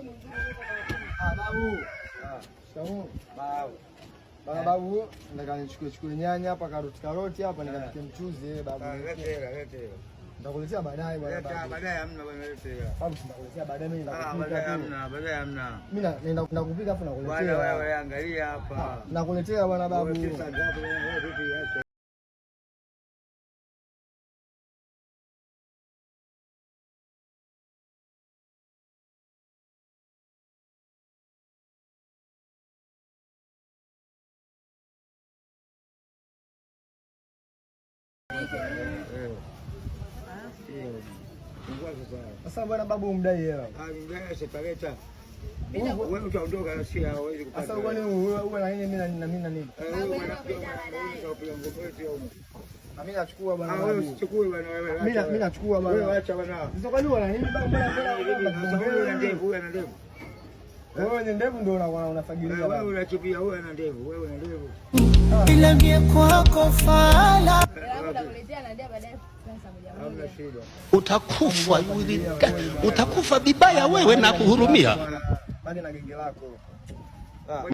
Ah, babu. Shikamoo. Babu. Bana babu, nataka nichukue chukue nyanya hapa, karoti karoti hapa nikapike mchuzi eh babu. Lete hela, lete hela. Nitakuletea baadaye bwana Leta babu. baadaye hamna bwana, lete hela. Babu, si nitakuletea baadaye mimi Ah, nakupika baadaye tu. hamna, baadaye hamna. Mimi naenda nakupika afu Bwana nakuletea. wewe angalia hapa. Nakuletea bwana babu. Wewe pesa ngapi bwana, wewe vipi acha. Eh. Eh. Fungua sasa. Sasa bwana babu umdai hela. Ah, ngaya separeta. Wewe utaondoka na si hawezi kupata. Sasa kwani uwe na nini mimi na mimi na nini? Eh, wewe mwanamke unapiga ngoma yetu ya huko. Na mimi nachukua bwana Ah, wewe babu. usichukue bwana wewe. Mimi mimi nachukua Wewe bwana. acha bwana. Sasa kwani wana nini babu mbona mbona Sasa wewe una ndevu, wewe una ndevu. Wewe wenye ndevu ndio unakuwa unafagilia Wewe babu. unachipia, wewe una ndevu, wewe una ndevu. Ila mie kwako fala. Nakuletea na ndia baadaye pesa moja Hamna moja. shida. Utakufa, utakufa vibaya wewe na kuhurumia. Baki na genge lako.